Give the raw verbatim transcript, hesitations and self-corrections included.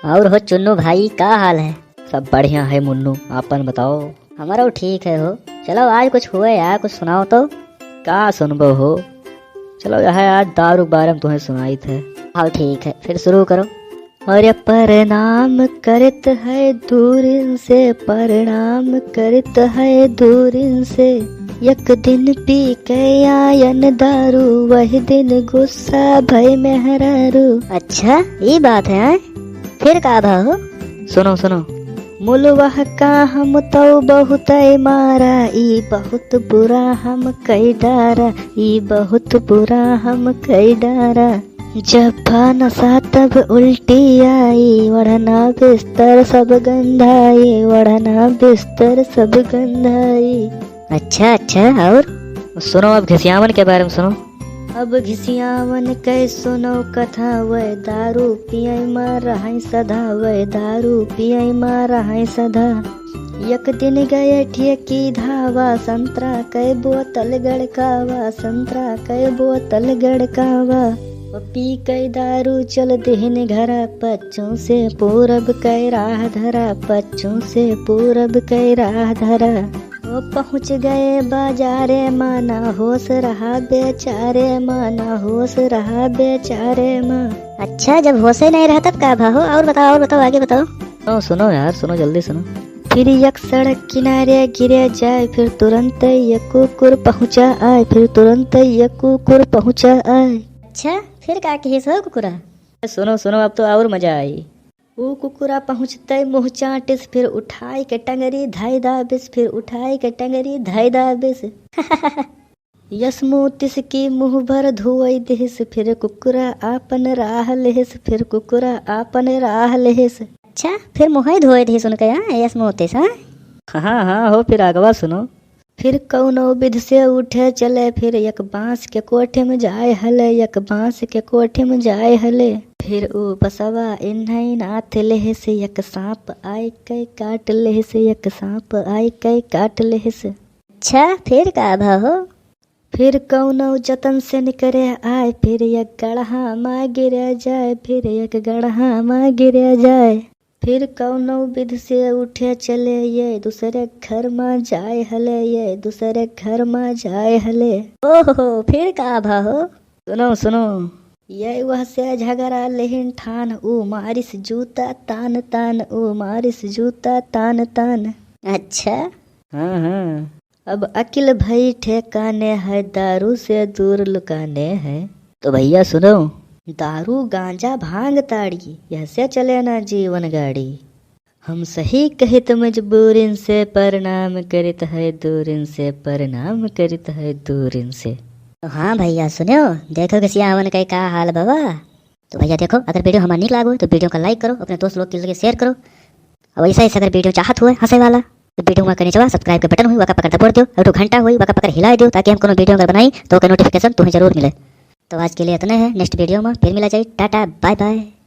और हो चुन्नू भाई, का हाल है? सब बढ़िया है मुन्नू, आपन बताओ। हमरो ठीक है हो। चलो आज कुछ हुए यार, कुछ सुनाओ तो। का सुनबो हो? चलो यह आज दारू के बारे में तुम्हें सुनाइत है। हाँ ठीक है, फिर शुरू करो। अरे प्रणाम करत है दूरिन से, प्रणाम करत है दूरिन से। एक दिन पी के आयन दारू, वही दिन गुस्सा भई मेहरारू। अच्छा, ई बात है, हैं? फिर का भा हो? सुनो, सुनो। मुलवा का हम तौ बहुत मारा, ई बहुत बुरा हम कई डारा, ई बहुत बुरा हम कई डारा। जब भा नशा तब उल्टी आई, ओढ़ना बिस्तर सब गंधाई, ओढ़ना बिस्तर सब गंधाई। अच्छा, अच्छा, और? सुनो, अब घिसियावन के बारे में सुनो। अब घिसियावन कै सुनो कथा, वै दारू पियै मा रहै सदा, वै दारू पियै मा रहै सदा। एक दिन गए ठेकी धावा, संतरा कै बोतल गड़कावा, संतरा कै बोतल गड़कावा। ओ पी कै दारू चल दिहिन घरा, पच्छों से पूरब कै राह धरा, पच्छों से पूरब कै राह धरा। ओ पहुँच गए बाजारे मा, ना होश रहा बेचारे मा, ना होश रहा बेचारे मा। अच्छा, जब होशे नहीं रहा तब का भा हो? और बताओ, और बताओ, आगे बताओ। सुनो, सुनो यार, सुनो, जल्दी सुनो। फिर एक सड़क किनारे गिरे जाए, फिर तुरंत एक कुकुर पहुँचा आए, फिर तुरंत एक कुकुर पहुँचा आए। अच्छा, फिर का कहिस हो कुकुरा? सुनो, सुनो, अब तो और मजा आई। ऊ कुकुरा पहुँचतै मुँह चाटिस, फिर उठाई के टंगरी धई दाबिस, फिर उठाई के टंगरी धई दाबिस। यस मुँह तिसकी मुँह भर धोई दिहिस, फिर कुकुरा आपन राह लेहिस, फिर कुकुरा आपन राह लेहिस। अच्छा, फिर मुँहै धोई दिहिस उनके, हाँ, यस मुँह तिस, हाँ? हाँ, हाँ, हो, फिर आगवा सुनो। फिर कौनो विध से उठे चले, फिर एक बाँस के कोठे में जाए हले, एक बाँस के कोठे में जाए हले। फिर ऊ बसवा इन्है नाथ लेहिस, एक साँप आइ के काट लेहिस, एक साँप आइ के काट लेहिस। अच्छा, फिर का भा हो? फिर कौनो जतन से निकरे आए, फिर एक गड़हा मा गिरे जाए, फिर एक गड़हा मा गिरे जाए। फिर कौनो विध से उठे चले, ये दूसरे घर मा जाए हले, ये दूसरे घर मा जाए हले। ओहो, फिर का भा हो? सुनो, सुनो। ये वह से झगड़ा लेहिन ठान, ऊ मारिस जूता तान तान, ऊ मारिस जूता तान तान। अच्छा। हाँ, हाँ। अब अकिल भई ठेकाने है, दारू से दूर लुकाने है। तो भैया सुनो। दारू, गांजा, भांग, ताड़ी, यहसे चले ना जीवन गाड़ी। हम सही कहित मजबूरिन से, प्रणाम करित है दूरिन से, प्रणाम करित है दूरिन से। तो हाँ भैया सुनो, देखो घिसियावन के का हाल भवा। तो भैया देखो, अगर video हमार नीक लागो तो video का like करो, अपने दोस्त लोग के लगे share करो। और ऐसा ऐसा अगर video चाहत हुए हंसे वाला तो video में के नीचवा subscribe के button हुई, वका पकड़ दबोर दियो, और तो घंटा हुई, वका पकड़ हिला दियो, ताकि हम कोनो video अगर बनाई तो ओकर notification तुम्हें जरूर मिले। तो आज के लिए इतने है, next video में फिर मिला जाए। टाटा, bye bye।